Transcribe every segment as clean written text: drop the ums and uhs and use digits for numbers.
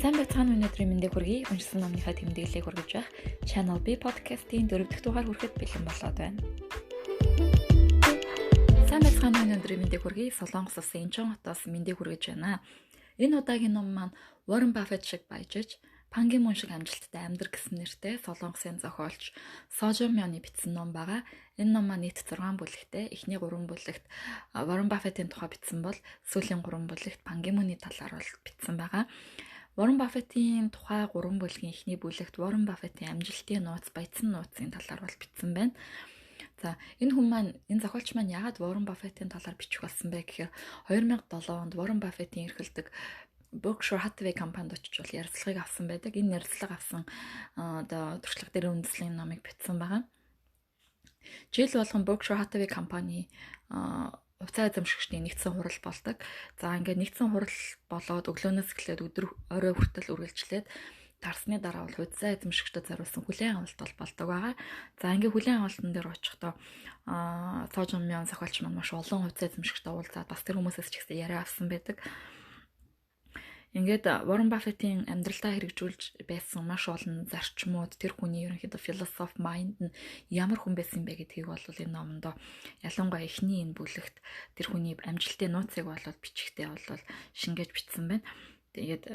Сайн байцгаана, өнөөдрийн мэндийг хүргэе. Уншсан номныхаа тэмдэглэлийг хүргэж байх Channel B podcast-ийн 4 дахь дугаар хүрэхэд бэлэн болоод байна. Сайн байцгаана, өнөөдрийн мэндийг хүргэе. Солонгос улсын Инчон хотоос мэндийг хүргэж байна. Энэ удаагийн ном маань Warren Buffett шиг баяжиж, Пан Ги Мун шиг амжилттай амьдр гэсэн нэртэй Солонгосын зохиолч Сожо Мёны бичсэн ном байгаа. Энэ ном маань нийт 6 бүлэгтэй. Эхний 3 бүлэгт Warren Buffett-ийн тухай бичсэн бол сүүлийн 3 бүлэгт Пан Ги Муны талаар бол бичсэн байгаа. Warren Buffett-ийн тухай 3 бүлгийн эхний бүлэгт Warren Buffett-ийн амжилтын нууц, баяцсан нууцын талаар бол бичсэн байна. За, энэ хүн маань, энэ зохиолч маань яагаад Warren Buffett-ийн талаар бичих болсон бэ гэхээр 2007 онд Warren Buffett-ийн эрхэлдэг Berkshire Hathaway компанид очиж бол ярилцлагыг авсан байдаг. Энэ ярилцлага авсан одоо туршлага дээр үндэслэн номыг бичсэн байгаа. Жил болгон Berkshire Hathaway компани хувьцаа эзэмшигчдийн нэгдсэн хурал болдог. За, ингээд нэгдсэн хурал болоод өглөөнөөс эхлээд өдөр орой хүртэл үргэлжлээд тарсны дараа бол хувьцаа эзэмшигчдэд зориулсан хүлээн авалт бол болдог байгаа. За, ингээд хүлээн авалтан дээр очихдоо Сожон Мён зохиолч маань маш олон хувьцаа эзэмшигчтэй уулзаад, бас тэр хүмүүсээс ч гэсэн яриа авсан байдаг. Ингээд Warren Buffett-ийн амьдралдаа хэрэгжүүлж байсан маш олон зарчмууд, тэр хүний ерөнхийдөө философи, mind нь ямар хүн байсан бэ гэдгийг бол энэ номондоо, ялангуяа эхний энэ бүлэгт тэр хүний амжилтын нууцыг бол бичгтээ бол шингээж бичсэн байна. Тэгээд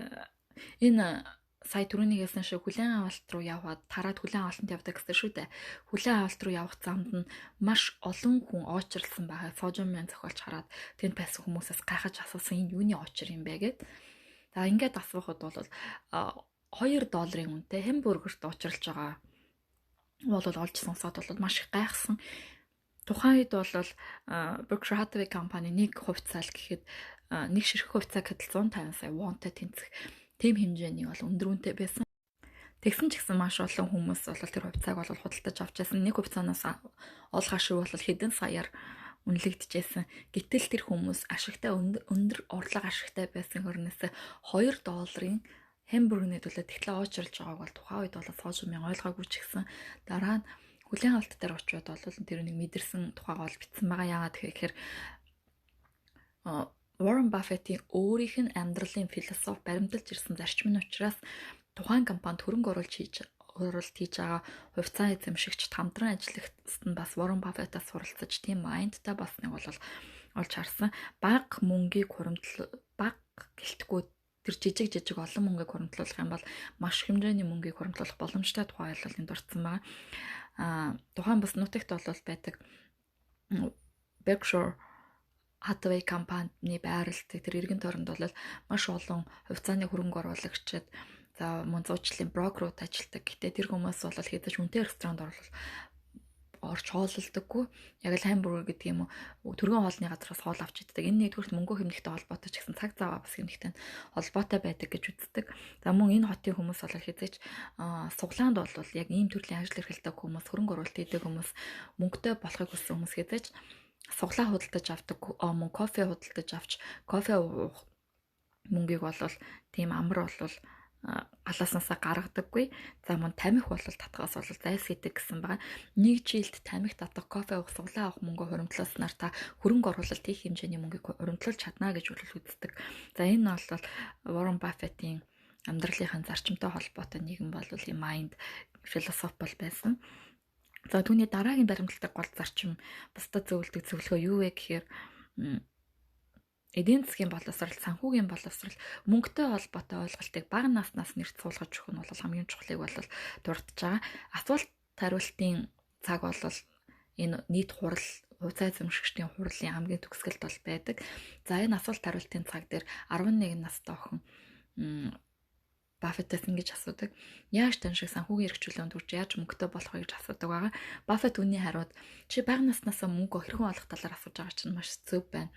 энэ сая түрүүний хэлсэн шиг хүлээн авалт руу яваад тараад хүлээн авалтанд явдаг гэсэн шүү дээ. Хүлээн авалт руу явах замд нь маш олон хүн оочирлсан байгаа. Сожомын зохиолч хараад тэнд байсан хүмүүсээс гайхаж асуусан, энэ юуны очир юм бэ гэд. За, ингээд асуухад бол 2 долларын үнэтэй хэмбургерт уучралж байгаа бол олж сонсоод бол маш их гайхсан. Тухайн үед бол Berkshire Hathaway компани нэг хувьцаал гэхэд, нэг ширхэг хувьцаа гэхэд 150 сая вонтой тэнцэх тийм хэмжээний бол өндөр үнэтэй байсан. Тэгсэн ч гэсэн маш олон хүмүүс бол тэр хувьцааг бол худалдаж авч байсан. Нэг хувьцаанаас олох ашиг бол хэдэн саяар үнэлэгдэжсэн. Гэтэл тэр хүмүүс ашигтай, өндөр орлого ашигтай байсан хөрнөөс 2 долларын хэмбургерний төлөө тэгтлээ оочирлж байгааг бол тухайн үед бол сошиал ойлгоогүй ч гэсэн дараа нь хүлээн авалт дээр очиод бол тэр нэг мэдэрсэн тухайг бол бичсэн байгаа. Яагаад гэхээр Warren Buffett-ийн өөрийнх нь амьдралын философи, баримталж ирсэн зарчим нь учраас тухайн компанид хөрөнгө оруулалт хийж байгаа хувьцаа эзэмшигч, хамтран ажиллагчид нь бас Warren Buffett-аас суралцаж тийм mind тай болсныг бол олж харсан. Бага мөнгийг хуримтлал, бага гэлтгүй тэр жижиг жижиг олон мөнгийг хуримтлуулах юм бол маш хэмжээний мөнгийг хуримтлуулах боломжтой тухай бол энд дурдсан байгаа. Тухайн бас нутагт бол байдаг Berkshire Hathaway компани байралдаг тэр эргэн тойронд бол маш олон хувьцааны хөрөнгө оруулагчид, за, мөн зуучлалын брокерууд ажилладаг. Гэтэ тэр хүмүүс бол хэзээ ч үнэтэй ресторанд орж хооллодоггүй. Яг л хамбургер гэдэг юм уу, түргэн хоолны газараас хоол авч иддэг. Энэ нэгдүгüрт мөнгө хэмнэхтэй холбоотой ч гэсэн цаг зав бас хэмнэхтэй холбоотой байдаг гэж үздэг. За, мөн энэ хотын хүмүүс бол хэзээ ч суглаанд бол яг ийм төрлийн ажил эрхэлдэг хүмүүс, хөрөнгө оруулалт хийдэг хүмүүс, мөнгөтэй болохыг хүссэн хүмүүс хэзээ ч суглаа худалдаж авдаг, мөн кофе худалдаж авч кофе уух мөнгийг бол тийм амар бол галааснасаа гаргадаггүй. За, мөн тамхи бол татгаас бол зайлсхийдэг гэсэн байгаа. Нэг жилд тамхи татах, кофе уух, суглаа авах мөнгө хуримтлуулснаар та хөрөнгө оруулалт хийх хэмжээний мөнгийг хуримтлуулж чадна гэж бол үздэг. За, энэ бол Warren Buffett-ийн амьдралынхаа зарчимтай холбоотой нэгэн бол юм mind, философи бол байсан. За, түүний дараагийн баримталдаг гол зарчим, бусдад зөвлөдөг зөвлөгөө юу вэ гэхээр эдийн засгийн боловсрал, санхүүгийн боловсрал, мөнгөтэй холбоотой ойлголтыг бага наснаас нэрт суулгаж өгөх нь бол хамгийн чухлыг бол дурдж байгаа. Асуулт хариултын цаг бол энэ нийт хурал, хувьцаа эзэмшигчдийн хурлын хамгийн төгсгөлд бол байдаг. За, энэ асуулт хариултын цаг дээр 11 настай охин Баффетээс ингэж асуудаг. Яаж тань шиг санхүүгийн эрх чөлөөнд хүрч, яаж мөнгөтэй болох вэ гэж асуудаг байгаа. Баффет үүний хариуд: "Чи бага наснаасаа мөнгө хэрхэн олох талаар асууж байгаа чинь маш зөв байна.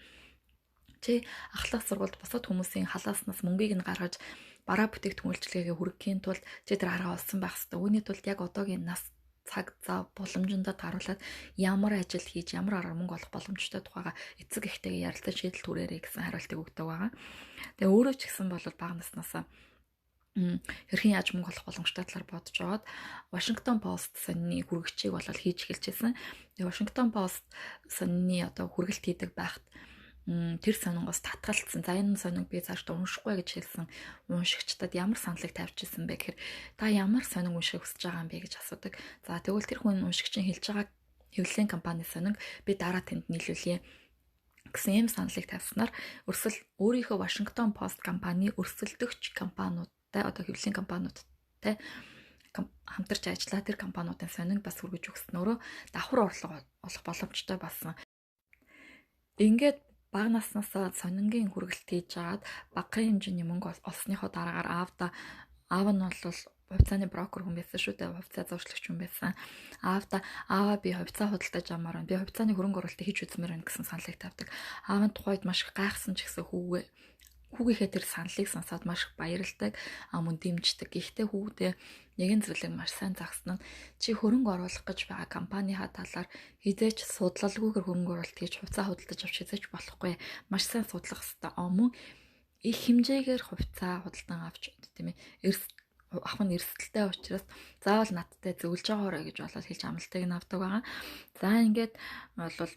Чи ахлах сургуульд бусад хүмүүсийн халааснаас мөнгийг нь гаргаж бараа бүтээгдэхүүн үйлчилгээгээ хүргэхийн тулд чи тэр арга олсон байх хэрэгтэй. Үүний тулд яг одоогийн нас, цаг зав боломжиндоо тааруулаад ямар ажил хийж, ямар аргаар мөнгө олох боломжтой тухайга эцэг эхтэйгээ ярилцаж шийдэл түрээрэй" гэсэн хариултыг өгдөг байгаа. Тэгээ өөрөө ч гэсэн бол бага наснаасаа хэрхэн яаж мөнгө олох боломжтой талаар бодож аваад Washington Post сонины хүргэгчийг бол хийж эхэлж байсан. Тэгээ Washington Post сонины одоо хүргэлт хийдэг байхад тэр сонингоос татгалцсан. За энэ сонинг би цаашдаа уншихгүй гэж хэлсэн уншигчдад ямар саналыг тавьж ирсэн бэ гэхээр та ямар сонин уншихыг хүсэж байгаа юм бэ гэж асуудаг. За тэгвэл тэр хүн уншигчийн хэлж байгаа хэвлэлийн компани сонинг би дараа тэнд нийлүүлье гэсэн ийм саналыг тавьснаар өрсөл өөрийнхөө Washington Post компани өрсөлдөгч компаниудтай одоо хэвлэлийн компаниудтай хамтарч ажиллаа тэр компаниудын сонинг бас хүргэж өгснөөрөө давхар орлого олох боломжтой болсон. Ингээд бага наснаас сонингийн хүргэлт хийж агаад багахан хэмжээний мөнгө олсныхоо дараагаар аав нь бол хувьцааны брокер хүн байсан шүү дээ. Хувьцаа зуршлагч хүн байсан. Аава би хувьцаа худалдаж авмаар байна. Би хувьцааны хөрөнгө оруулалтыг хийж үзмээр байна гэсэн саналыг тавьдаг. Аав нь тухайд маш их гайхсан ч гэсэн хүүгийнхээ тэр саналыг сонсоод маш их баярлдаг, мөн дэмждэг. Гэхдээ хүүгдээ нэгэн зүйлийг маш сайн загсан нь чи хөрөнгө оруулах гэж байгаа компанийнхаа талаар хизээч судлалгүйгээр хөрөнгө оруулалт хийж хувьцаа худалдаж авч хизээч болохгүй. Маш сайн судлах ёстой. Мөн их хэмжээгээр хувьцаа худалдан авч тийм ээ авах нь эрсдэлтэй учраас заавал надтай зөвлөж байгаарай гэж болоод хэлж амлалтыг нь авдаг байгаа. За ингээд бол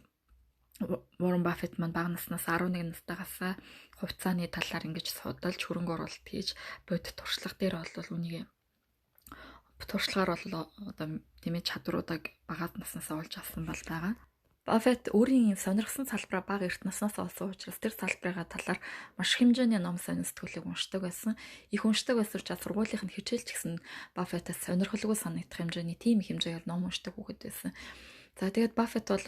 Уоррен Баффет маань бага наснаас 11 настайгаас хувьцааны талаар ингэж судалж хөрөнгө оруулалт хийж бодит туршлага дээр бол үнийг туршлагаар бол одоо тийм ээ чадруудыг бага наснаас олж авсан бол байгаа. Баффет өөрийн сонирхсан салбараа бага эрт наснаас олсон учраас тэр салбарынхаа талаар маш хэмжээний ном сонин сэтгүүлийг уншдаг байсан. Их уншдаг байсан учраас сургуулийнх нь хичээл ч гэсэн Баффетаас сонирхолгүй санагдах хэмжээний тийм их хэмжээгээр ном уншдаг хүүхэд байсан. За тэгээд Баффет бол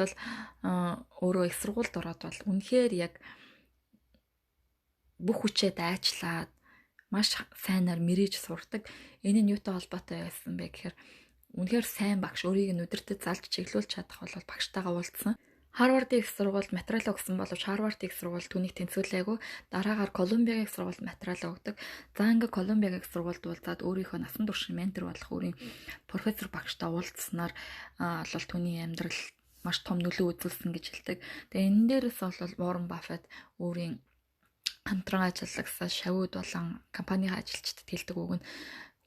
өөрөө их сургуульд ороод бол үнэхээр яг бүх хүчээ дайчлаад маш сайнаар мэрэж сурдаг. Энэ нь юутай холбоотой байсан бэ гэхээр үнэхээр сайн багш өөрийг нь удирдах залж чиглүүлж чадах бол багштайгаа уулзсан. Харвардын их сургуульд материал өгсөн боловч Харвардын их сургууль түүнийг тэнцвүүлээгүй. Дараагаар Колумбиагийн их сургуульд материал өгдөг. За ингээ Колумбиагийн их сургуульд уулзаад өөрийнхөө насан туршийн ментор болох өөрийн профессор багштай уулзсанаар бол түүний амьдрал маш том нөлөө үзүүлсэн гэж хэлдэг. Тэгээ энэ дээрээс бол Уоррен Баффет өөрийн хамтран ажиллагсан шавууд болон компанийн ажилчдад хэлдэг үг нь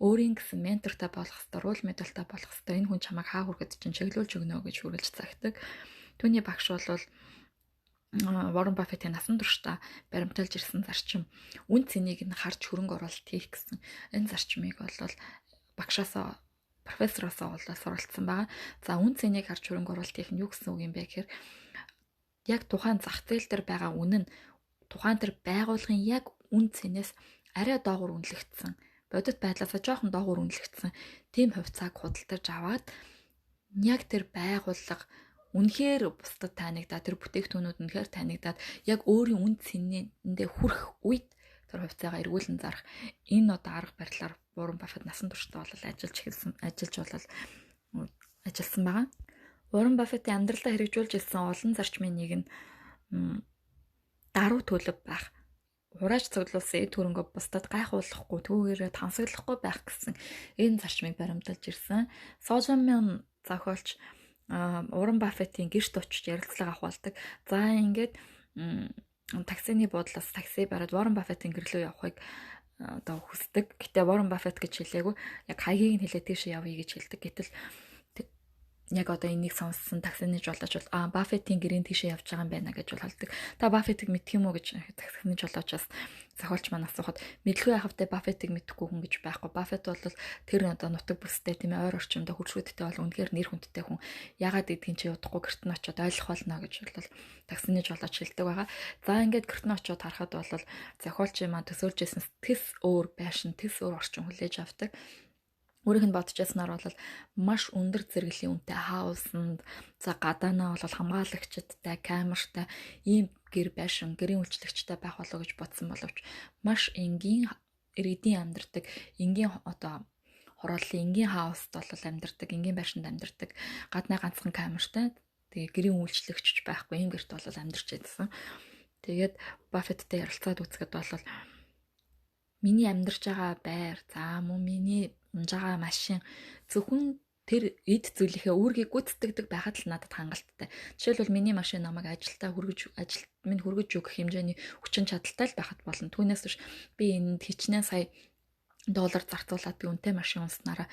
өөрийн гэсэн ментортой болох ёстой, рол модельтай болох ёстой. Энэ хүн чамайг хаа хүрэхэд чинь чиглүүлж өгнө гэж үргэлж загтаг. Түүний багш бол Уоррен Баффетийн насан туршдаа баримталж ирсэн зарчим. Үн цэнийг нь харж хөрөнгө оруулалт хийх гэсэн энэ зарчмыг бол багшаасаа профессороосоо бол суралцсан байгаа. За үн цэнийг харж хөрөнгө оруулалт хийх нь юу гэсэн үг юм бэ гэхээр яг тухайн зах зээл дээр байгаа үн нь тухайн тэр байгууллагын яг үн цэнээс арай доогуур үнэлэгдсэн. Бодит байдлаасаа жоохон доогуур үнэлэгдсэн тийм хувьцааг худалдаж аваад яг тэр байгууллага үнэхээр бусдад танигдаад тэр бүтээгдэхүүнүүд үнэхээр танигдаад яг өөрийн үн цэнэндээ хүрэх үед тэр хувьцаагаа эргүүлэн зарах энэ одоо арга барилаар Уоррен Баффет насан туршдаа бол ажиллаж эхэлсэн, ажилласан байгаа. Уоррен Баффетийн амьдралдаа хэрэгжүүлж ирсэн олон зарчмын нэг нь даруй төлөв байх. Хурааж цуглуулсан эд хөрөнгөө бусдад гайхуулахгүй, түүгээрээ тансаглахгүй байх гэсэн энэ зарчмыг баримталж ирсэн. Сожамын зохиолч Уоррен Баффетийн гэрт очиж ярилцлага авах болдог. За ингээд таксины буудлаас такси бариад Уоррен Баффетийн гэр лүү явахыг одоо хүсдэг. Гэтэ Уоррен Баффет гэж хэлээгүй. Яг хаягийг нь хэлээ тийшээ явъя гэж хэлдэг. Гэтэл яг одоо энийг сонссон таксины жолооч бол Баффетийн гэрийн тийшээ явж байгаа юм байна гэж бол хэлдэг. Та Баффетийг мэдх юм уу гэж таксины жолоочоос зохиолч маань асуухад мэдлгүй яхавтай Баффетийг мэдэхгүй хүн гэж байхгүй. Баффет бол тэр одоо нутаг бүстэй тийм ойр орчимдоо хөршүүдтэй бол үнэхээр нэр хүндтэй хүн. Ягаад гэдгийг чи удахгүй гэрт нь очиод ойлгох болно гэж бол таксины жолооч хэлдэг байгаа. За ингээд гэрт нь очиод харахад бол зохиолч маань төсөөлж ирсэн тэс өөр байшин, тэс өөр орчин хүлээж авдаг. Өөрийнх нь бодож яснаар бол маш өндөр зэрэглэлийн үнэтэй хаусанд за гадаанаа бол хамгаалагчдтай, камертай ийм гэр байшин, гэрийн үйлчлэгчтэй байх болоо гэж бодсон боловч маш энгийн иргэдийн амьдардаг, энгийн одоо хорооллын энгийн хауст бол амьдардаг, энгийн байшинд амьдардаг, гаднаа ганцхан камертай, тэгээ гэрийн үйлчлэгч байхгүй ийм гэрт бол амьдарч байсан. Тэгээд Баффеттэй ярилцаад үзэхэд бол миний амьдарч байгаа байр, за мөн миний унж байгаа машин зөвхөн тэр эд зүйлийнхээ үүргийг гүйцэтгэдэг байхад л надад хангалттай. Жишээлбэл миний машин намайг ажилдаа хүргэж ажилд минь хүргэж өгөх хэмжээний хүчин чадалтай л байхад болно. Түүнээс биш би энд хичнээн сая доллар зарцуулаад би үнэтэй машин унснараа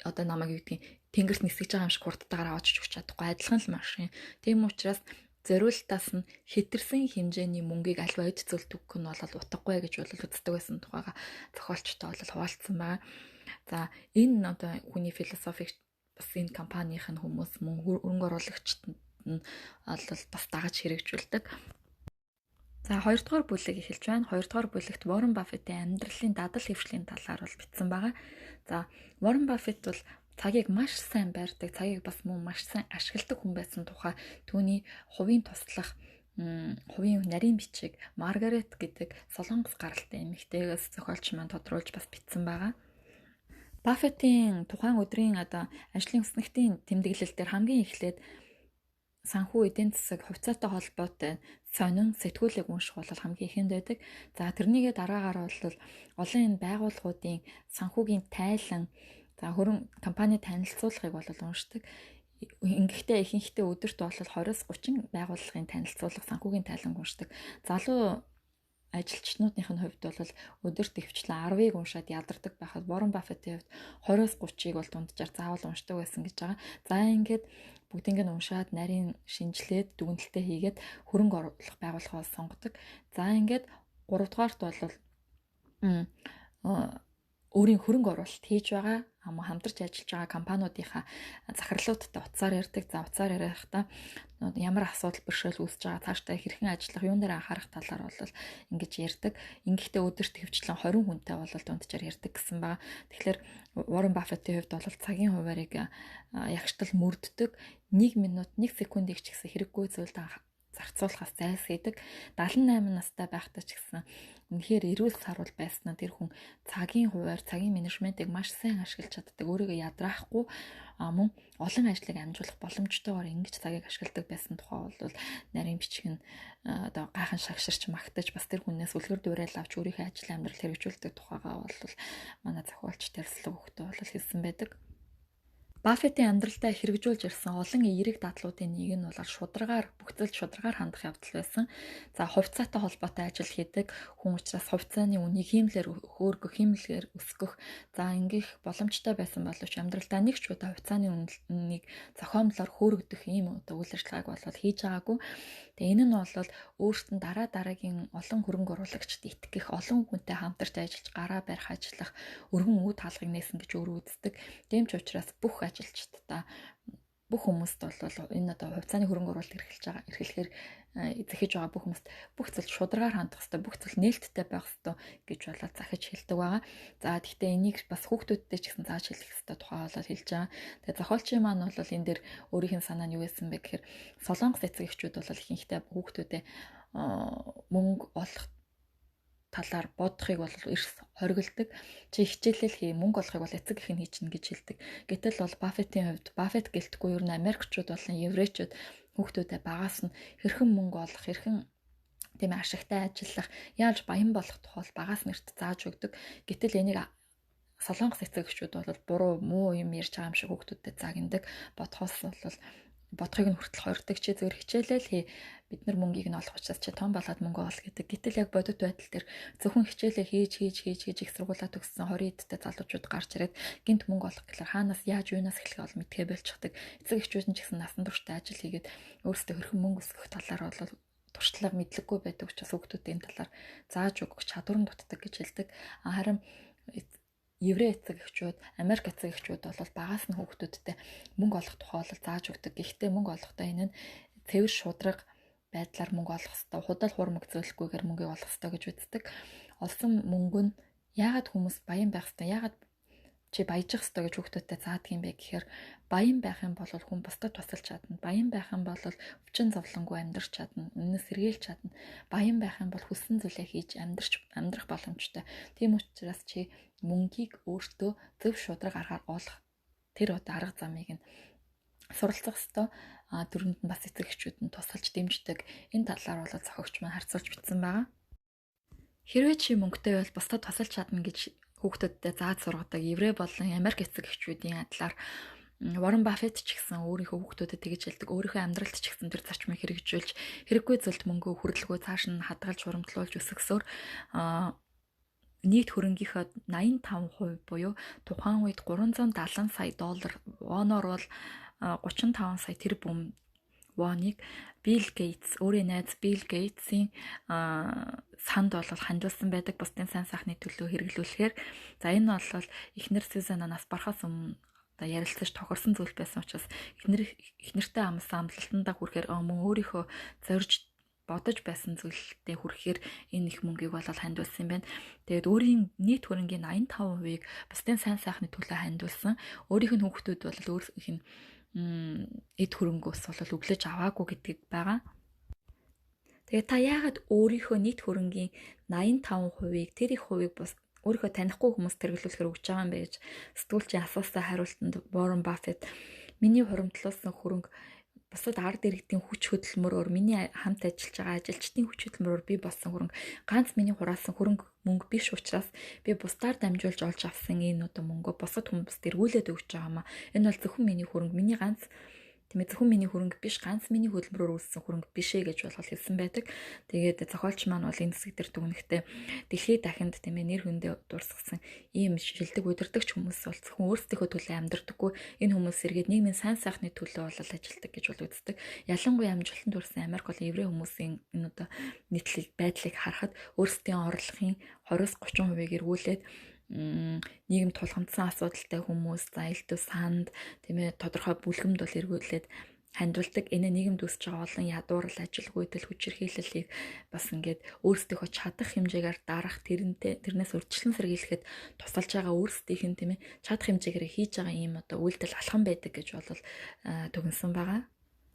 одоо намайг юу гэдгийг тэнгэрт нисгэж байгаа юм шиг хурдтайгаар аваад өгч чадахгүй адилхан л машин. Тийм учраас Зориултаас нь хэтэрсэн хэмжээний мөнгийг аль бодит зүйлд өгөх нь бол утгагүй гэж бол үздэг байсан тухайга зохиолчтой бол хуваалцсан байгаа. За, энэ одоо хүний философик бас энэ компанийн хүмүүс мөн хөрөнгө оруулагчид нь бол бас дагаж хэрэгжүүлдэг. За, хоёрдугаар бүлэг эхэлж байна. Хоёрдугаар бүлэгт Warren Buffett-ийн амьдралын дадал хэвшлийн талаар бол бичсэн байгаа. За, Warren Buffett бол цагийг маш сайн барьдаг, цагийг бас мөн маш сайн ашигладаг хүн байсан тухай түүний хувийн туслах, хувийн нарийн бичиг Маргарет гэдэг Солонгос гаралтай эмэгтэйгээс зохиолч маань тодруулж бас бичсэн байгаа. Баффетийн тухайн өдрийн одоо ажлын хүснэгтийн тэмдэглэл дээр хамгийн эхлээд санхүү, эдийн засаг, хувьцаатай холбоотой сонин сэтгүүлийг унших бол хамгийн ихэнд байдаг. За, тэрнийгээ дараагаар бол олон энэ байгууллагуудын санхүүгийн тайлан, за, хөрөн компани танилцуулгыг бол уншдаг. Ингэхдээ ихэнхдээ өдөрт бол 20-с 30 байгууллагын танилцуулга, санхүүгийн тайланг уншдаг. Залуу ажилчнуудын хувьд бол өдөрт ихэвчлэн 10-ыг уншаад ядардаг байхад Warren Buffett-ийн хувьд 20-с 30-ыг бол дунджаар заавал уншдаг байсан гэж байгаа. За, ингээд бүгдийг нь уншаад, нарийн шинжилээд, дүгнэлтээ хийгээд хөрөнгө оруулах байгууллагаа сонгодог. За, ингээд 3 дугаарт бол өөрийн хөрөнгө оруулалт хийж байгаа хамтарч ажиллаж байгаа компаниудынхаа захирлуудтай утсаар ярьдаг. За, утсаар яриахдаа ямар асуудал бэрхшээл үүсэж байгаа, цаашдаа хэрхэн ажиллах, юун дээр анхаарах талаар бол ингэж ярьдаг. Ингэхдээ өдөрт хөвчлэн 20 хүнтэй бол дунджаар ярьдаг гэсэн байгаа. Тэгэхээр Warren Buffett-ийн хувьд бол цагийн хуваарийг ягштал мөрддөг. 1 минут, 1 секундыг ч гэсэн хэрэггүй зүйлд зарцуулахаас зайлсхийдэг. 78 настай байхдаа ч гэсэн үнэхээр эрүүл саруул байсан нь тэр хүн цагийн хуваар, цагийн менежментийг маш сайн ашиглаж чаддаг. Өөрийгөө ядраахгүй, мөн олон ажлыг амжуулах боломжтойгоор ингэж цагийг ашигладаг байсан тухай бол нарийн бичиг нь одоо гайхан шагширч магтаж, бас тэр хүнээс үлгэр дуурайл авч өөрийнхөө ажил амьдрал хэрэгжүүлдэг тухайгаа бол манай зохиолч Тарслаг өгтөө бол хэлсэн байдаг. Баффетийн амьдралдаа хэрэгжүүлж ирсэн олон эерэг дадлуудын нэг нь бол шударгаар, бүх зүйлд шударгаар хандах явдал байсан. За, хувьцаатай холбоотой ажил хийдэг хүн учраас хувьцааны үнийг хиймлээр хөөргөх, хиймлээр өсгөх, за, ингэх боломжтой байсан боловч амьдралдаа нэг ч удаа хувьцааны үнийг зохиомлоор хөөргөдөх ийм одоо үйл ажиллагааг бол хийж байгаагүй. Тэгээ энэ нь бол өөрт нь дараа дараагийн олон хөрөнгө оруулагчид итгэх, олон хүнтэй хамтарч ажиллаж, гараа барих, ажиллах өргөн үе таалгыг нээсэн гэж өөрөө үздэг. Тийм ч учраас бүх ажилчдаа, бүх хүмүүст бол энэ одоо хувьцааны хөрөнгө оруулалт эрхэлж байгаа, эрхлэхээр зэхэж байгаа бүх хүмүүст бүх зүйл шударгаар хандах хэрэгтэй, бүх зүйл нээлттэй байх хэрэгтэй гэж болоод захиж хэлдэг байгаа. За, гэхдээ энийг бас хүүхдүүдтэй ч гэсэн зааж хэлэх хэрэгтэй тухай болоод хэлж байгаа. Тэгээ зохиолчийн маань бол энэ дэр өөрийнх нь санаа нь юу байсан бэ гэхээр Солонгос эцэг эхчүүд бол ихэнхдээ хүүхдүүдэд мөнгө олох талаар бодохыг бол эрс хориглодог. Чи хичээлэл хий, мөнгө олохыг бол эцэг эх нь хийчихнэ гэж хэлдэг. Гэтэл бол Баффетийн хувьд, Баффет гэлтгүй ер нь Америкчууд болон еврейчүүд хүүхдүүдэд багаас нь хэрхэн мөнгө олох, хэрхэн тийм ашигтай ажиллах, яаж баян болох тухай багаас нэрт зааж өгдөг. Гэтэл энийг Солонгос эцэг эхчүүд бол буруу, муу юм ярьж байгаа юм шиг хүүхдүүдэд загнадаг. Бодхоос бол бодохыг нь хүртэл хордог. Чи зөвхөн хичээлээ л хий, бид нар мөнгийг нь олох учраас чи том болоод мөнгө ол гэдэг. Гэтэл яг бодит байдал дээр зөвхөн хичээлээ хийж хийж хийж хийж их сургуулаа төгссөн 20 эдтэй залуучууд гарч ирээд гинт мөнгө олох гэхлээр хаанаас, яаж, юунаас эхлэхээ бол мэдхээ болчихдаг. Эцэг эхчүүд нь ч гэсэн насан туршдаа ажил хийгээд өөрсдөө хэрхэн мөнгө өсгөх талаар бол туршлага, мэдлэггүй байдаг учраас хүүхдүүд энэ талаар зааж өгөх чадвар нь дутдаг гэж хэлдэг. Харин еврей эцэг эхчүүд, Америк эцэг эхчүүд бол багаас нь хүүхдүүдтэй мөнгө олох тухай бол зааж өгдөг. Гэхдээ мөнгө олохдоо энэ нь цэвэр шудраг байдлаар мөнгө олох ёстой, худал хуурмаг зөөлөхгүйгээр мөнгийг олох ёстой гэж үздэг. Олсон мөнгө нь яагаад хүмүүс баян байх ёстой, яагаад чи баяжих ёстой гэж хүүхдүүдэд заадаг юм бэ гэхээр баян байх юм бол хүн бусдад тусалж чадна. Баян байх юм бол өвчин зовлонгүй амьдрч чадна. Үнэнээс сэргийлж чадна. Баян байх юм бол хүссэн зүйлээ хийж амьдрч амьдрах боломжтой. Тийм учраас чи мөнгийг өөртөө зөв шудраг аргаар олох тэр одоо арга замыг нь суралцах ёстой. А дөрөнд нь бас эцэг эхчүүд нь тусалж дэмждэг. Энэ талаар бол зохиогч маань харьцуулж бичсэн байгаа. Хэрвээ чи мөнгөтэй бол бусдад тусалж чадна гэж хүүхдүүдтэй зааж сургадаг еврей болон Америк эцэг эхчүүдийн адилаар Уоррен Баффет ч гэсэн өөрийнхөө хүүхдүүдэд тэгж хэлдэг. Өөрийнхөө амьдралд ч гэсэн тэр зарчмыг хэрэгжүүлж, хэрэггүй зүйлд мөнгөө хүрэлгүй цааш нь хадгалж, хуримтлуулж өсгсөөр нийт хөрөнгийнхөө 85% буюу тухайн үед 370 сая доллар, воноор бол 35 сая тэрбум воныг Билл Гейтс, өөрийн найз Билл Гейтсийн санд бол хандуулсан байдаг, бусдын сайн сайхны төлөө хэрэглүүлэхээр. За, энэ бол эхнэр Сюзанна нас барахаас өмнө одоо ярилцаж тохирсон зүйл байсан учраас эхнэртэй амласан амлалтандаа хүрэхээр, мөн өөрийнхөө зорж бодож байсан зүйлтэй хүрэхээр энэ их мөнгийг бол хандуулсан юм байна. Тэгээд өөрийн нийт хөрөнгийн 85%-ийг бусдын сайн сайхны төлөө хандуулсан. Өөрийнх нь хүүхдүүд бол өөрийнх нь эд хөрөнгөөс бол өглөж аваагүй гэдэг байгаа. Тэгээд та яагаад өөрийнхөө нийт хөрөнгийн 85%-ийг, тэр их хувийг бус өөрийнхөө танихгүй хүмүүст хэрэглүүлэхээр өгч байгаа юм бэ гэж сэтгүүлчийн асуусан хариултанд Warren Buffett "Миний хуримтлуулсан хөрөнгө бусад ард иргэдийн хүч хөдөлмөрөөр, миний хамт ажиллаж байгаа ажилчдын хүч хөдөлмөрөөр бий болсон хөрөнгө, ганц миний хураасан хөрөнгө мөнгө биш учраас би бусдаар дамжуулж олж авсан энэ одоо мөнгөө бусад хүмүүст эргүүлээд өгч байгаа юм а. Энэ бол зөвхөн миний хөрөнгө, миний ганц, тийм ээ, зөвхөн миний хөрөнгө биш, ганц миний хөдөлмөрөөр үүссэн хөрөнгө биш ээ" гэж бол хэлсэн байдаг. Тэгээд зохиолч маань бол энэ хэсэг дээр дүгнэхдээ дэлхийд дахинд, тийм ээ, нэр хүндээ дурсгасан ийм шилдэг удирдагч хүмүүс бол зөвхөн өөрсдийнхөө төлөө амьдрдаггүй. Энэ хүмүүс эргээд нийгмийн сайн сайхны төлөө бол ажилладаг гэж бол үздэг. Ялангуяа амжилтанд хүрсэн Америк болон еврей хүмүүсийн энэ одоо нийтлэг байдлыг харахад өөрсдийн орлогын 20-с 30%-ийг эргүүлээд нийгэм тулгамдсан асуудалтай хүмүүс, за, элдв санд, тийм ээ, тодорхой бүлгэмд бол эргүүлээд хандуулдаг. Энэ нийгэмд үүсэж байгаа олон ядуурл, ажилгүйдэл, хүчирхийллийг бас ингээд өөрсдийнхөө чадах хэмжээгээр дарах, тэрнтэй тэрнээс урьдчилан сэргийлэхэд тусалж байгаа өөрсдийнх нь, тийм ээ, чадах хэмжээгээр хийж байгаа ийм одоо үйлдэл алхам байдаг гэж бол дүгнэсэн байгаа.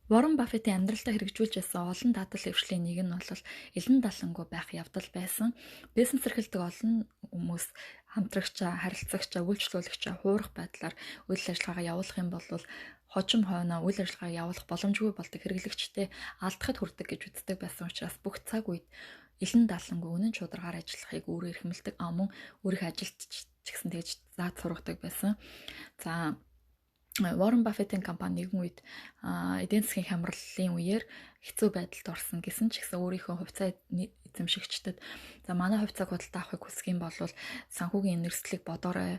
Уоррен Баффетийн амьдралдаа хэрэгжүүлж байсан олон дадал дэвшлийн нэг нь бол элен далангүй байх явдал байсан. Бизнес эрхэлдэг олон хүмүүс хамтрагчаа, харилцагчаа, үйлчлүүлэгчээ хуурах байдлаар үйл ажиллагаагаа явуулах юм бол хожим хойноо үйл ажиллагаа явуулах боломжгүй болдог, хэрэглэгчтэй алдахад хүрдэг гэж үздэг байсан учраас бүх цаг үед элен далангүй, үнэн шударгаар ажиллахыг өөрөө эрхэмлэдэг. А мөн өөрийнхөө ажилд ч гэсэн тэгж зааж сургадаг байсан. За, Уоррен Баффетийн компани нэгэн үед эдийн засгийн хямралын үеэр хэцүү байдалд орсон гэсэн ч гэсэн өөрийнхөө хувьцаа эзэмшигчдэд "За, манай хувьцааг худалдаа авахыг хүсэх юм бол санхүүгийн нэрслийг бодоорой,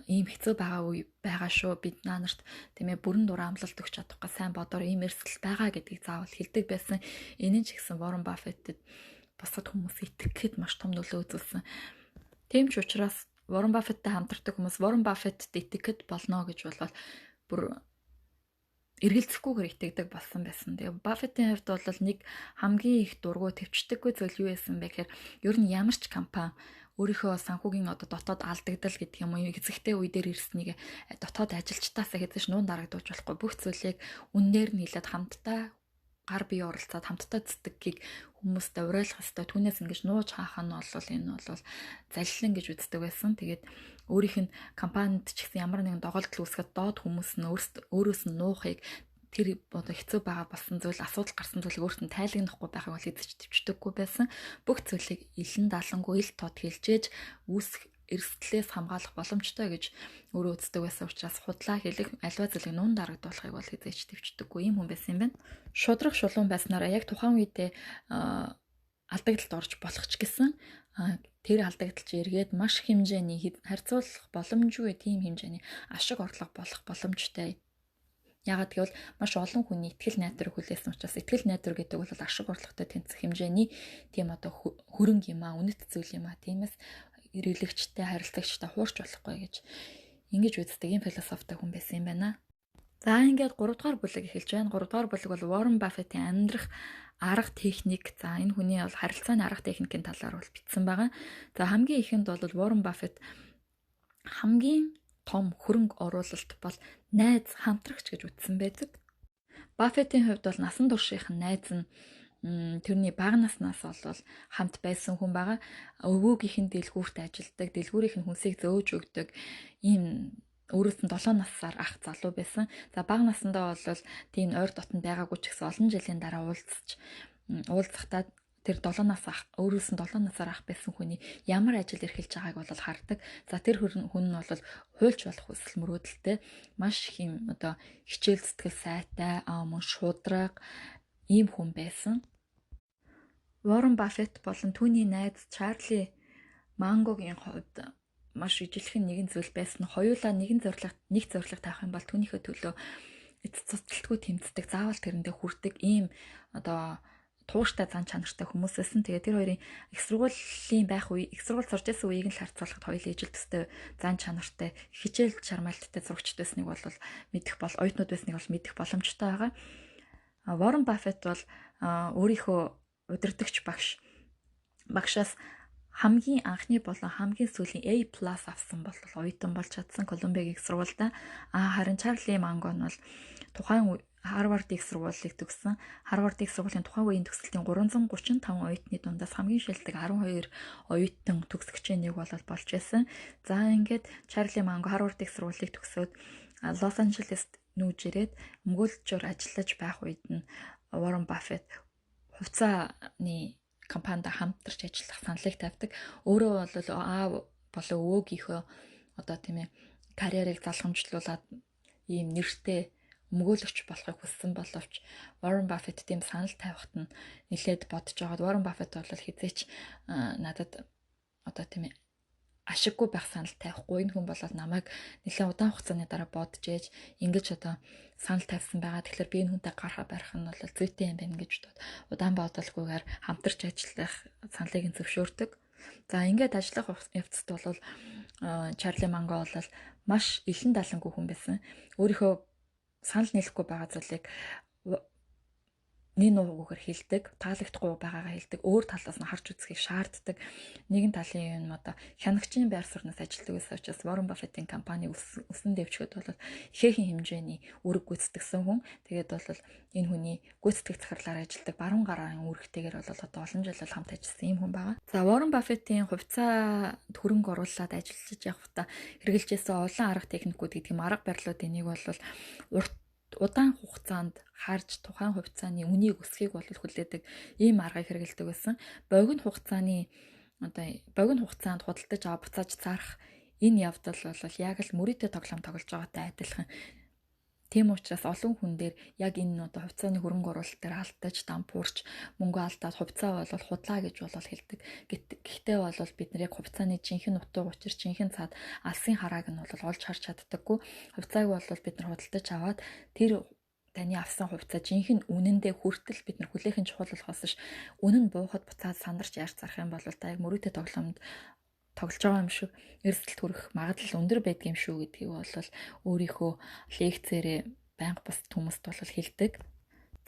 ийм хэцүү байгаа үе байгаа шүү, бид нарт, тийм ээ, бүрэн дураа амлалт өгч чадахгүй, сайн бодоор, ийм эрсдэл байгаа" гэдгийг заавал хэлдэг байсан. Энэ нь ч гэсэн Уоррен Баффетэд бусад хүмүүс итгэхэд маш том нөлөө үзүүлсэн. Тийм ч учраас Уоррен Баффеттэй хамтардаг хүмүүс Уоррен Баффетт итгэхэд болно гэж болвол бүр эргэлзэхгүйгээр итгэдэг болсон байсан. Тэгээ Баффетийн хувьд бол нэг хамгийн их дургүй тэвчдэггүй зүйл юу байсан бэ гэхээр ер нь ямар ч компани өөрийнхөө санхүүгийн одоо дотоод алдагдал гэдэг юм уу, эзэгтэй үе дээр ирснийг дотоод ажилчтаасаа хэзээ ч нуун дарагдуулж болохгүй. Бүх зүйлийг үннээр нь хэлээд, хамтдаа гар бие оролцоод, хамтдаа цэцдэггийг хүмүүстэй уриалах ёстой. Түүнээс ингэж нууж хаах нь бол энэ бол залилан гэж үздэг байсан. Тэгээд өөрийнх нь компанид ч гэсэн ямар нэгэн доголдол үүсгэхэд доод хүмүүс нь өөрөөс нь нуухыг, тэр одоо хэцүү байгаа болсон зүйл, асуудал гарсан зүйлийг өөрт нь тайлагнахгүй байхыг бол эзэж төвчдөггүй байсан. Бүх зүйлийг илэн далангүй, ил тод хэлжээж үүсэх эрсдлээс хамгаалах боломжтой гэж өөрөө үздэг байсан учраас худлаа хэлэх, аливаа зүйлийг нуун дарагдуулахыг бол хэзээ ч тэвчдэггүй юм хүн байсан юм байна. Шудраг шулуун байснараа яг тухайн үедээ алдагдлалд орж болох ч гэсэн тэр алдагдал чи эргээд маш хэмжээний, харьцуулах боломжгүй тийм хэмжээний ашиг орлого болох боломжтой. Яагаад гэвэл маш олон хүний итгэл найдвар хүлээсэн учраас итгэл найдвар гэдэг бол ашиг орлоготой тэнцэх хэмжээний тийм одоо хөрөнгө юм аа, үнэт зүйл юм аа. Тиймээс эргэлэгчтэй, харилцагчтай хуурч болохгүй гэж ингэж үздэг юм философитой хүн байсан юм байна. За, ингээд 3 дугаар бүлэг эхэлж байна. 3 дугаар бүлэг бол Уоррен Баффетийн амьдрах арга техник. За, энэ хүний бол харилцааны арга техникийн талаар бол бичсэн байгаа. За, хамгийн ихэнд бол Уоррен Баффет хамгийн том хөрөнгө оруулалт бол найз, хамтрагч гэж үзсэн байдаг. Баффетийн хувьд бол насан туршийнх нь найз нь тэрний бага наснаас бол хамт байсан хүн байгаа. Өвөөгийнх нь дэлгүүрт ажилладаг, дэлгүүрийнх нь хүнсийг зөөж өгдөг ийм өөрөөс нь 7 насаар ах залуу байсан. За, бага насандаа бол тийм ойр дотнд байгаагүй ч гэсэн олон жилийн дараа уулзахдаа тэр 7 нас ах, өөрөөс нь 7 насаар ах байсан хүний ямар ажил эрхэлж байгааг бол хардаг. За, тэр хүн нь бол хуульч болох хүсэл мөрөөдөлтэй, маш их юм одоо хичээл зүтгэл сайтай, мөн шудраг ийм хүн байсан. Уоррен Баффет болон түүний найз Чарли Мангогийн хувьд маш ижилхэн нэгэн зүйл байсан. Хоёулаа нэгэн зорилго, нэг зорилго тавих юм бол түүнийхээ төлөө Эц цуцалтгүй тэмцдэг, заавал тэрэндээ хүрдэг ийм одоо тууштай зан чанартай хүмүүс байсан. Тэгээд тэр хоёрын их сургуулийн байх үе, их сургууль сурч байсан үеийг нь л харьцуулахад хоёулын ижил төстэй зан чанартай, хичээл чармайлттай зурагчд байсныг бол мэдэх бол оюутнууд байсныг бол мэдэх боломжтой байгаа. Уоррен Баффет бол өөрийнхөө удирдагч багшаас хамгийн анхны болон хамгийн сүүлийн A+ авсан бол оюутан болж чадсан Колумбиагийн их сургуультай. Харин Чарли Манго нь бол тухайн Харвард их сургуулийг төгссөн. Харвард их сургуулийн тухайн үеийн төгсөлтийн 335 оюутны дундаас хамгийн шилдэг 12 оюутан төгсөгчийн нэг болол болж байсан. За ингээд Чарли Манго Харвард их сургуулийг төгсөөд Лос Анжелест нүүж ирээд өмгөөлжөөр ажиллаж байх үед нь Уоррен Баффет хувьцааны компанид хамтарч ажиллах саналыг тавьдаг. Өөрөө бол аав болон өвөөгийнхөө одоо тийм карьерийг залхамжлуулад ийм нэртэй өмгөөлөгч болохыг хүссэн боловч Уоррен Баффет тийм санал тавихад нь нэлээд бодож байгаад Уоррен Баффет бол хизээч надад одоо тийм ашиггүй байх санал тавихгүй, энэ хүн бол намайг нэлээд удаан хугацааны дараа бодож ээж ингэж одоо санал тавьсан байгаа. Тэгэхээр би энэ хүнтэй гарах барих нь бол зүйтэй юм байна гэж бодоод удаан бодолгүйгээр хамтарч ажиллах саналыг нь зөвшөөрдөг. За ингээд ажиллах явцад бол Чарли Манго бол маш илэн далангүй хүн байсан. Өөрийнхөө санал нийлэхгүй байгаа зүйлийг нэг нуугүйгээр хэлдэг, таалагдахгүй байгаагаа хэлдэг, өөр талаас нь харж үзхийг шаарддаг. Нэгэн талын юм одоо хянагчийн байр сууриас ажилладаг байсан учраас Warren Buffett-ийн компани өсөн дэвжихэд бол ихээхэн хэмжээний үүрэг гүйцэтгэсэн хүн. Тэгээд бол энэ хүний гүйцэтгэх захирлаар ажилладаг баруун гарын үүрэгтэйгээр бол одоо олон жил бол хамт ажилласан юм хүн байгаа. За Warren Buffett-ийн хувьцаа хөрөнгө оруулаад ажиллаж явахдаа хэрэгжилжсэн олон арга техникүүд гэдэг юм, арга барилуудын нэг бол урт удаан хугацаанд харж тухайн хувьцааны үнийг өсөхийг бол хүлээдэг ийм аргыг хэрэглэдэг байсан. Богино хугацааны одоо богино хугацаанд худалдаж аваа буцааж зарах энэ явдал бол яг л мөрийтэй тоглоом тоглож байгаатай адилхан. Тийм учраас олон хүн дээр яг энэ одоо хувьцааны хөрөнгө оруулалт дээр алдаж, дампуурч, мөнгө алдаад хувьцаа бол худлаа гэж бол хэлдэг. Гэхдээ бол бид нар яг хувьцааны жинхэнэ утга учир, жинхэнэ цаад алсын харааг нь бол олж харж чаддаггүй. Хувьцааг бол бид нар худалдаж аваад тэр таны авсан хувьцаа жинхэнэ үнэндээ хүртэл бид нар хүлээх нь чухал болохоос ш үнэн нь буухад буцаад сандарч ярьж зарах юм бол та яг мөрөөдө тоглоомд тоглож байгаа юм шиг эрсдэлт хүрэх магадлал өндөр байдаг юм шүү гэдгийг бол өөрийнхөө лекцээрээ байнга бусад хүмүүст бол хэлдэг.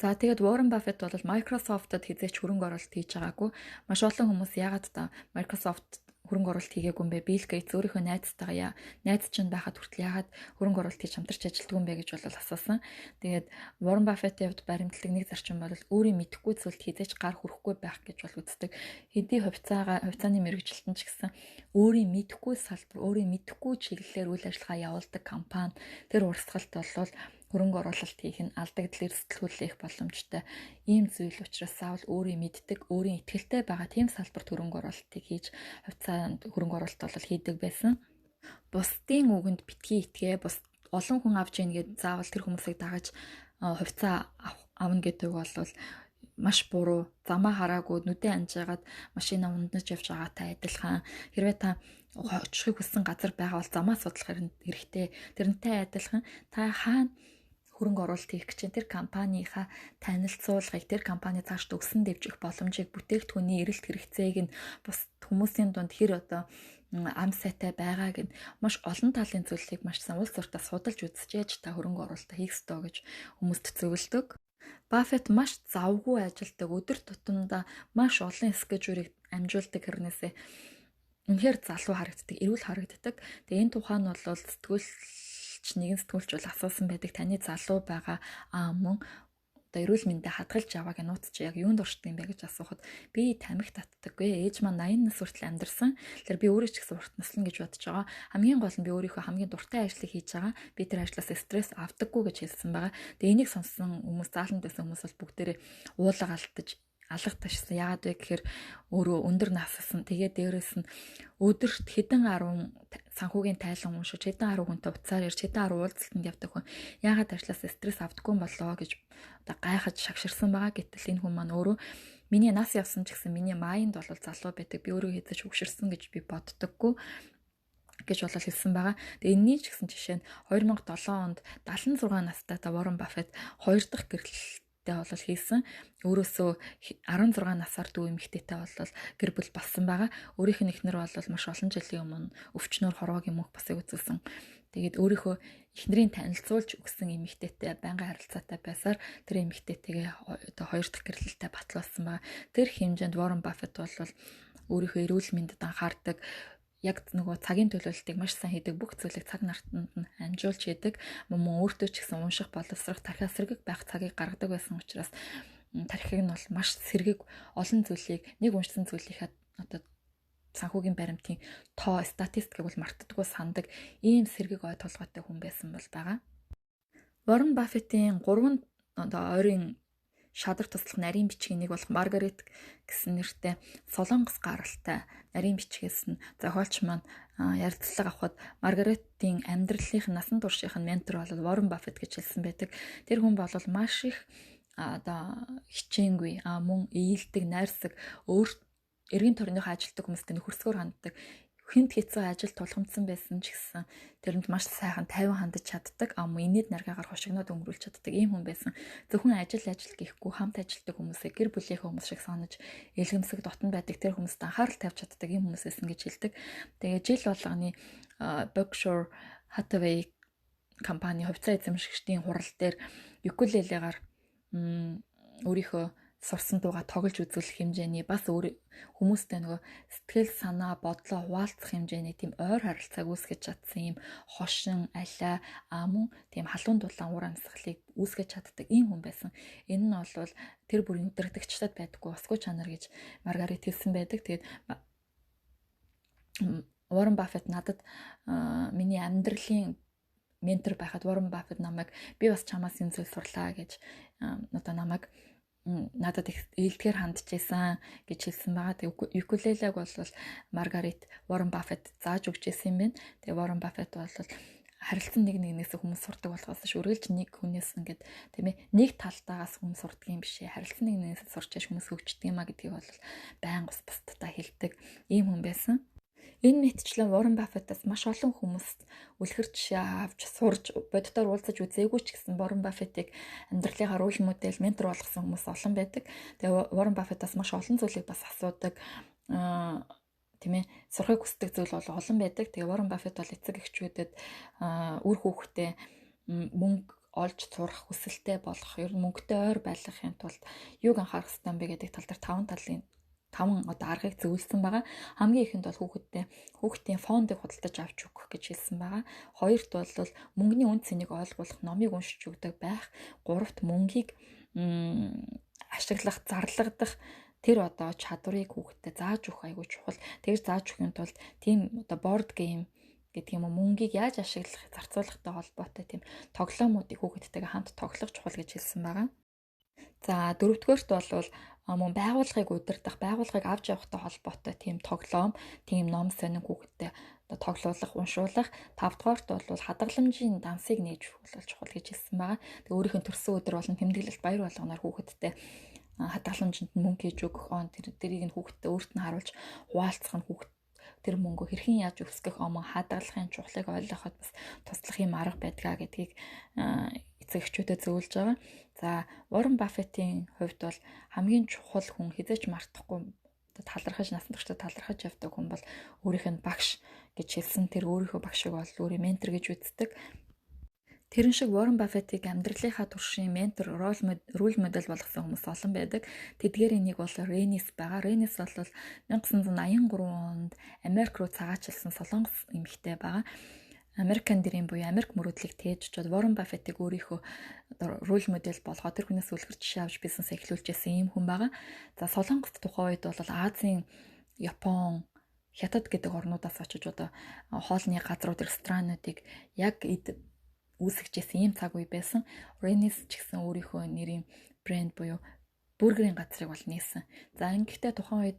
За тэгээд Warren Buffett бол Microsoft-д хизээч хөрөнгө оруулалт хийж байгаагүй. Маш олон хүмүүс яагаад та Microsoft хөрөнгө оруулалт хийгээгүй юм бэ? Bill Gates өөрийнхөө найзтайгаа найз чинь байхад хүртэл яагаад хөрөнгө оруулалт хийж хамтарч ажилладаг юм бэ гэж бол асуусан. Тэгээд Warren Buffett-ийн хувьд баримтлагдаг нэг зарчим бол өөрийн мэдэхгүй зүйлд хизээч гар хүрэхгүй байх гэж бол үздэг. Хэдий хувьцааны мэргэжилтэн ч гэсэн өөрийн мэдэхгүй салбар, өөрийн мэдэхгүй чиглэлээр үйл ажиллагаа явуулдаг компани тэр урсгалд бол хөрөнгө оруулалт хийх нь алдагдал эрсдэл хүлээх боломжтой ийм зүйл учраас заавал өөрийн мэддэг, өөрийн итгэлтэй байгаа тийм салбарт хөрөнгө оруулалтыг хийж хувьцаанд хөрөнгө оруулалт бол хийдэг байсан. Бусдын үгэнд битгий итгээ, бус олон хүн авч ийн гэд заавал тэр хүмүүсийг дагаж хувьцаа авна гэдэг бол маш буруу. Замаа хараагүй нүдэ анжаагаад машина ундаж явж байгаатай адилхан. Хэрвээ та очихыг хүссэн газар байгаа бол замаа судлах хэрэгтэй. Тэрнтэй адилхан та хаана хөрөнгө оруулалт хийх гэж тэр компанийнхаа танилцуулгыг, тэр компани цаашд өсөн дэвжих боломжийг, бүтээгдэхүүний эрэлт хэрэгцээг нь бус хүмүүсийн дунд хэр одоо ам сайтай байгааг нь маш олон талын зүйлийг маш сайн улс уртаа судалж үзчихээж та хөрөнгө оруулалт хийх ёстой гэж хүмүүст зөвлөдөг. Баффет маш завгүй ажилдаг, өдөр тутамдаа маш олон скежүүрийг амжуулдаг хэрнээсээ үнэхээр залуу харагддаг, эрүүл харагддаг. Тэгээ энэ тухай нь бол сэтгүүлч нэгэн сэтгүүлч бол асуусан байдаг. Таны залуу байгаа мөн одоо эрүүл мэндэ хадгалж явааг нууц чи яг юунд оршдог юм бэ гэж асуухад би тамхи татдаггүй. Ээж маань 80 нас хүртэл амьдарсан. Тэгэхээр би өөрөө ч гэсэн урт наслна гэж бодож байгаа. Хамгийн гол нь би өөрийнхөө хамгийн дуртай ажлыг хийж байгаа. Би тэр ажлаас стресс авдаггүй гэж хэлсэн байгаа. Тэгээ энийг сонссон хүмүүс, зааланд байсан хүмүүс бол бүгдээрээ уулга алдаж алга ташсан. Яагаад вэ гэхээр өөрөө өндөр нассан. Тэгээ дээрэс нь өдөрт хэдэн арван санхүүгийн тайлан уншиж, хэдэн арван хүнтэй утсаар ярьж, хэдэн арван уулзалтанд явдаг хүн яагаад ажлаас стресс авдаггүй болоо гэж одоо гайхаж шагширсан байгаа. Гэтэл энэ хүн маань өөрөө миний нас явсан ч гэсэн миний майнд бол залуу байдаг. Би өөрөө хэзээ ч хөгшөрсөн гэж би боддоггүй. гэж бол хэлсэн байгаа. Тэгээ энэний ч гэсэн жишээ нь 2007 онд 76 настай та Warren Buffett хоёр дахь гэрлэлтээ бол хийсэн. Өөрөөсөө 16 насаар дүү эмэгтэйтэй бол гэр бүл болсон байгаа. Өөрийнх нь эхнэр бол маш олон жилийн өмнө өвчнөр хорвоогийн мөнх басыг үзүүлсэн. Тэгээд өөрийнхөө эхнэрийн танилцуулж өгсөн эмэгтэйтэй байнгын харилцаатай байсаар тэр эмэгтэйтэйгээ одоо хоёр дахь гэрлэлтэд батлуулсан байгаа. Тэр хэмжээнд Warren Buffett бол өөрийнхөө эрүүл мэндэд анхаардаг, яг нөгөө цагийн төлөөлөлтийг маш сайн хийдэг, бүх зүйлийг цаг нартанд нь амжуулж хийдэг, мөн өөртөө ч гэсэн унших, боловсрох, тархиа сэргэг байх цагийг гаргадаг байсан учраас тархийг нь бол маш сэргэг, олон зүйлийг нэг уншсан зүйлийнхаа одоо санхүүгийн баримтын тоо, статистикийг бол мартдаггүй сандаг ийм сэргэг ой толгойтой хүн байсан бол байгаа. Warren Buffett-ийн 3 одоо ойрын шадар туслах нарийн бичгийн нэг болох Маргарет гэсэн нэртэй Солонгос гаралтай нарийн бичгээс нь зохиолч маань ярилцлага авахад Маргаретийн амьдралынх нь насан туршийнх нь ментор бол Warren Buffett гэж хэлсэн байдаг. Тэр хүн бол маш их одоо хичээнгүй, мөн ээлдэг, найрсаг, өөр эргэн тойрныхоо ажилтдаг хүмүүстэй нөхөрсгөөр ханддаг, хүнд хэцүү ажил тулгамдсан байсан ч гэсэн тэрэнд маш сайхан тайван хандаж чаддаг, мөн инээд наргаагаар хошигноод өнгөрүүлж чаддаг ийм хүн байсан. Зөвхөн ажил ажил гэхгүй хамт ажилладаг хүмүүсээ гэр бүлийнхээ хүмүүс шиг санаж элгэмсэг дотн байдаг, тэр хүмүүст анхаарал тавьж чаддаг ийм хүмүүс байсан гэж хэлдэг. Тэгээ жил болгоны Berkshire Hathaway компани хувьцаа эзэмшигчдийн хурал дээр укулелегаар өөрийнхөө сурсан дууга тоглож үзүүлэх хэмжээний бас өөр хүмүүстэй нөгөө сэтгэл санаа бодлоо хуваалцах хэмжээний тийм ойр харилцааг үүсгэж чадсан ийм хошин алиа мөн тийм халуун дулаан уур амьсгалыг үүсгэж чаддаг ийм хүн байсан. Энэ нь бол тэр бүрийн өдөртөгчдөд байдаггүй усгүй чанар гэж Маргарет хэлсэн байдаг. Тэгээд Warren Buffett надад миний амьдралын ментор байхад Warren Buffett намайг би бас чамаас энэ зүйл сурлаа гэж одоо намайг надад их ээлдгээр хандчихсан гэж хэлсэн байгаа. Тэгээ укулелег бол Маргарет Warren Buffett зааж өгч ирсэн юм байна. Тэгээ Warren Buffett бол харилцан нэг нэгнээс хүмүүс сурдаг болохоос ш үргэлж нэг хүнээс ингээд тийм ээ нэг талтаагаас хүмүүс сурдаг юм биш ээ. Харилцан нэг нэгнээс сурч яш хүмүүс хөгждөг юм а гэдгийг бол байнга ус бусдад хэлдэг ийм хүн байсан. Энэ мэтчлэн Warren Buffett-аас маш олон хүмүүс үлгэр жишээ авч сурж боддоор уулзаж үзээгүй ч гэсэн Warren Buffett-ыг амьдралынхаа рол модель, ментор болгосон хүмүүс олон байдаг. Тэгээ Warren Buffett-аас маш олон зүйлийг бас асуудаг, тийм ээ, сурахыг хүсдэг зүйл бол олон байдаг. Тэгээ Warren Buffett бол эцэг эхчүүдэд үр хүүхдээ мөнгө олж сурах хүсэлтэй болох, ер нь мөнгөтэй ойр байлгахын тулд юуг анхаарах ёстой юм бэ гэдэг тал дээр 5 одоо аргыг зөвлөсөн байгаа. Хамгийн ихэнд бол хүүхдийн фондыг худалдаж авч өгөх гэж хэлсэн байгаа. Хоёрт бол мөнгөний үн цэнийг ойлгуулах номыг уншиж өгдөг байх. Гуравт мөнгийг ашиглах, зарлагдах тэр одоо чадварыг хүүхдэд зааж өгөх айгүй чухал. Тэр зааж өгөхийн тулд тийм одоо board game гэдэг юм уу, мөнгийг яаж ашиглах, зарцуулахтай холбоотой тийм тоглоомуудыг хүүхэдтэйгээ хамт тоглох чухал гэж хэлсэн байгаа. За дөрөвдүгээрт бол мөн байгууллагыг удирдах, байгууллагыг авч явахтай холбоотой тийм тоглоом, тийм ном сонин хүүхэдтэй тоглуулах, уншуулах. Тавдугаарт бол хадгаламжийн дансыг нээж өгөх чухал гэж хэлсэн байгаа. Тэгээ өөрийнх нь төрсөн өдөр болон тэмдэглэлт баяр болгоноор хүүхэдтэй хадгаламжинд мөнгө хийж өгөх, тэрийг нь хүүхэдтэй өөрт нь харуулж хуваалцах нь хүүхэд тэр мөнгөө хэрхэн яаж өсгөх, мөн хадгалахын чухлыг ойлгоход бас туслах юм арга байдгаа гэдгийг эцэг эхчүүдэд зөвлөж байгаа. За Warren Buffett-ийн хувьд бол хамгийн чухал хүн, хизээч мартахгүй талархаж, насан туршдаа талархаж явдаг хүн бол өөрийнх нь багш гэж хэлсэн. Тэр өөрийнхөө багшиг бол өөрийн ментор гэж үздэг. Тэрэн шиг Warren Buffett-ийг амьдралынхаа туршийн ментор, рол модель болгосон хүмүүс олон байдаг. Тэдгээрийн нэг бол Ренис байгаа. Ренис бол 1983 онд Америк руу цагаачилсан солонгос эмэгтэй байгаа. American Dream буюу Америк мөрөөдлийг тээж очоод Warren Buffett-ийг өөрийнхөө рол модель болгоод тэр хүнээс үлгэр жишээ авч бизнес эхлүүлж байсан ийм хүн байгаа. За Солонгост тухайн үед бол Азийн, Япон, Хятад гэдэг орнуудаас очиж одоо хоолны газрууд, ресторануудыг яг үүсгэж байсан ийм цаг үе байсан. Rennis ч гэсэн өөрийнхөө нэрийн брэнд буюу бургерийн газрыг бол нээсэн. За ингэхдээ тухайн үед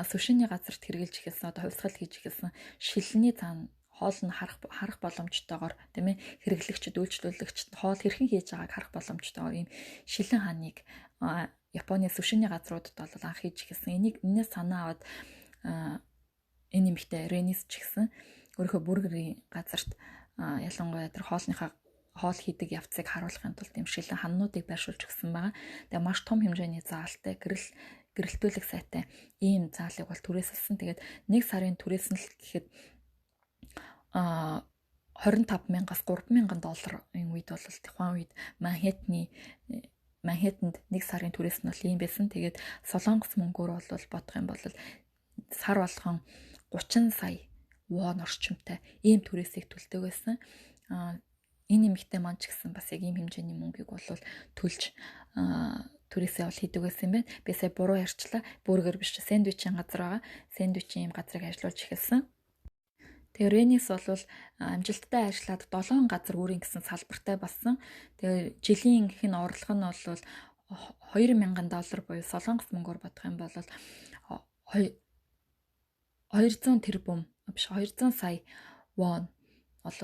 сушиний газарт хэрглэж эхэлсэн, одоо хувьсгал хийж эхэлсэн шилний цаана хоол нь харах боломжтойгоор тийм ээ хэрэглэгчд, үйлчлүүлэгчд хоол хэрхэн хийж байгааг харах боломжтойгоор ийм шилэн хааныг Японы сушиний газруудад бол анх хийж эхэлсэн. Энийг энэс санаа аваад энэ эмэгтэй Rennis ч гэсэн Өөрийнхөө бургерийн газарт ялангуяа тэр хоолныхаа хоол хийдэг явцыг харуулахын тулд юм шилэн ханнуудыг байршуулж өгсөн байгаа. Тэгээ маш том хэмжээний заалтай гэрэлтүүлэх сайтай ийм заалыг бол түрээсэлсэн. Тэгээд нэг сарын түрээсэл гэхэд 25,000-аас 3,000 долларын үед бол тухайн үед Манхэттенд нэг сарын түрээс нь бол ийм байсан. Тэгээд Солонгос мөнгөөр бол бодох юм бол сар болгон 30 сая вон орчимтай ийм түрээсийг төлдөг байсан. Энэ эмэгтэй маань ч гэсэн бас яг ийм хэмжээний мөнгийг бол төлж түрээсээ бол хийдэг байсан юм байна. Би сая буруу ярьчлаа. Бургер биш, сэндвичийн газар байгаа. Сэндвичийн ийм газрыг ажиллуулж эхэлсэн. Тэгээ Ренис бол амжилттай ажиллаад 7 газар өөрийн гэсэн салбартай болсон. Тэгээ жилийн хэн орлого нь бол 2000 доллар буюу Солонгос мөнгөөр бодох юм бол 200 тэрбум биш 200 сая вон бол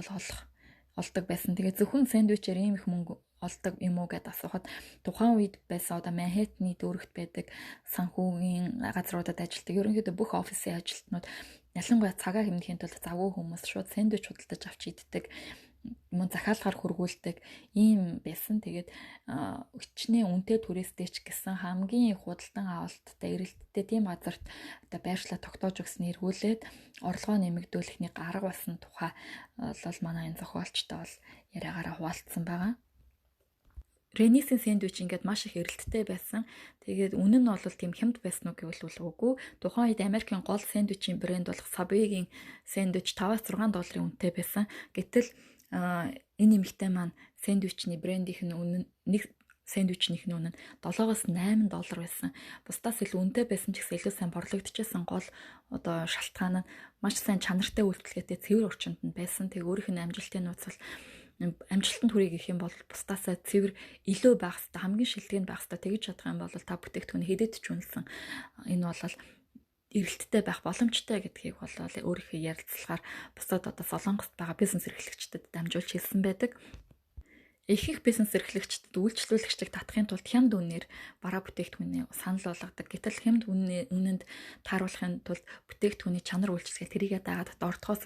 олдог байсан. Тэгээ зөвхөн сэндвичээр ийм их мөнгө олдог юм уу гэдээ асуухад тухайн үед байсан одоо Манхэттены дүүрэгт байдаг санхүүгийн газруудад ажилладаг ерөнхийдөө бүх офисын ажилтнууд ялангуяа цагаа хэмнэхийн тулд завгүй хүмүүс шууд сэндвич худалдаж авч иддэг, мөн захиалгаар хөргүүлдэг ийм байсан. Тэгээд өчнөө үнэтэй түрээстэй ч гэсэн хамгийн их худалдан авалттай, эрэлттэй тийм газарт одоо байршлаа тогтоож өгсөн эргүүлээд орлогоо нэмэгдүүлэх нэг арга болсон тухай бол манай энэ зохиолчтой бол яриагаараа хуваалцсан байгаа. Ренисийн сэндвич ингээд маш их эрэлттэй байсан. Тэгээд үнэн нь бол тийм хямд байсан уу гэвэл үгүй. Тухайн үед Америкийн гол сэндвичийн брэнд болох Subway-гийн сэндвич 5-6 долларын үнэтэй байсан. Гэтэл энэ эмэгтэй маань сэндвичний брендийнх нь үнэ нэг сэндвичнийх нь үнэ нь 7-оос 8 доллар байсан. Бусдаас илүү үнэтэй байсан ч гэсэн илүү сайн борлогдчихсан гол одоо шалтгаан нь маш сайн чанартай үйлчилгээтэй цэвэр орчинд нь байсан. Тэгээ өөрийнх нь амжилтын нууц бол амжилтанд хүрэх гэх юм бол бусдаасаа цэвэр илүү байх хэвээр, хамгийн шилдэг нь байх хэвээр тэгж чадах юм бол та бүтээгдэхүүн хэдэд ч үнэлсэн энэ бол эрэлттэй байх боломжтой гэдгийг бол өөрийнхөө ярилцлагаар бусдад одоо Солонгост байгаа бизнес эрхлэгчдэд дамжуулж хэлсэн байдаг. Ихэнх бизнес эрхлэгчдэд үйлчлүүлэгчдийг татахын тулд хямд үнээр бараа бүтээгдэхүүнээ санал болгодог. Гэтэл хямд үнэнд тааруулахын тулд бүтээгдэхүүний чанар үйлчилгээ тэрийгэ дагаад дордохоос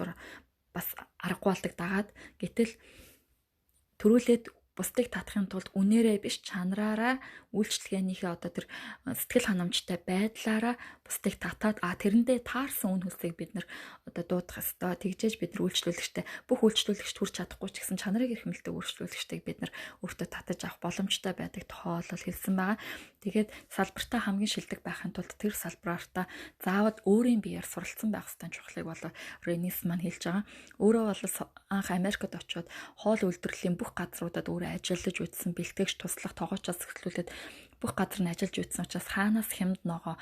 бас аргагүй болдог дагаад. Гэтэл төрүүлээд бусдыг татахын тулд үнээрээ биш чанараараа үйлчилгээнийхээ одоо тэр сэтгэл ханамжтай байдлаараа бусдыг татаад тэрэндээ таарсан үн хөлсийг бид нар одоо дуудах ёстой. Тэгжээж бид нар үйлчлүүлэгчтэй бүх үйлчлүүлэгч хүрч чадахгүй ч гэсэн чанарыг эрхэмлдэг үйлчлүүлэгчтэйг бид нар өөртөө татаж авах боломжтой байдаг тухай бол хэлсэн байгаа. Тэгээд салбартаа хамгийн шилдэг байхын тулд тэр салбаартаа заавал өөрийн биеэр суралцсан байх ёстой чухлыг бол Ренис маань хэлж байгаа. Өөрөө бол анх Америкт очиод хоол үйлдвэрлэлийн бүх газруудад өөрөө ажиллаж үзсэн, бэлтгэгч, туслах, тогоочоос эхлүүлээд бүх газар нь ажиллаж үзсэн учраас хаанаас хямд ногоо,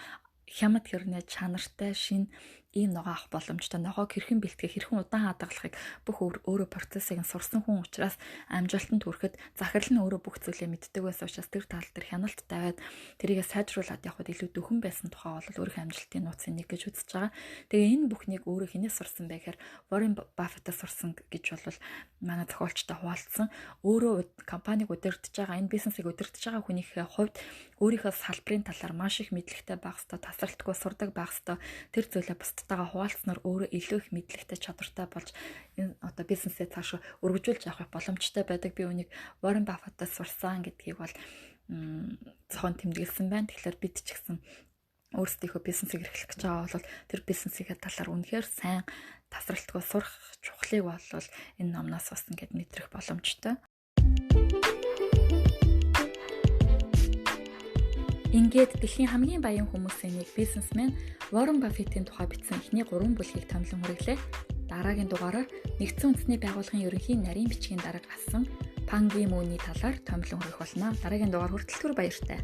хямд хэрнээ чанартай шин ийм ногоо авах боломжтой, ногоог хэрхэн бэлтгэх, хэрхэн удаан хадгалахыг бүх өөрөө процессыг нь сурсан хүн учраас амжилтанд хүрэхэд захирал нь өөрөө бүх зүйлээ мэддэг байсан учраас тэр тал дээр хяналт тавиад тэрийгэ сайжруулад явхад илүү дөхөн байсан тухай бол өөрийнхөө амжилтын нууцын нэг гэж үзэж байгаа. Тэгээ энэ бүхнийг өөрөө хинээс сурсан бэ гэхээр Warren Buffett-аас сурсан гэж бол манай зохиолчтой хуваалцсан. Өөрөө компаниг удирдах байгаа, энэ бизнесийг удирдах байгаа хүнийхээ хувьд өөрийнхөө салбарын талаар маш их мэдлэгтэй байх ёстой, тасралтгүй сурдаг байх ёстой. Тэр зүйлээ бусдтайгаа хуваалцсанаар өөрөө илүү их мэдлэгтэй, чадвартай болж энэ одоо бизнесээ цаашаа өргөжүүлж авах боломжтой байдаг. Би үүнийг Warren Buffett-аас сурсан гэдгийг бол зохион тэмдэглэсэн байна. Тэгэхээр бид ч гэсэн өөрсдийнхөө бизнесийг эрхлэх гэж байгаа бол тэр бизнесийн талаар үнэхээр сайн тасралтгүй сурах чухлыг бол энэ номноос бас ингээд мэдрэх боломжтой. Ингээд дэлхийн хамгийн баян хүмүүсийн нэг бизнесмен Warren Buffett-ийн тухай бичсэн эхний 3 бүлгийг томилон хүргэлээ. Дараагийн дугаараар Нэгдсэн Үндэсний Байгууллагын ерөнхий нарийн бичгийн дарга асан Пан Ги Муны талаар томилон хүргэх болно. Дараагийн дугаар хүртэл түр баяртай.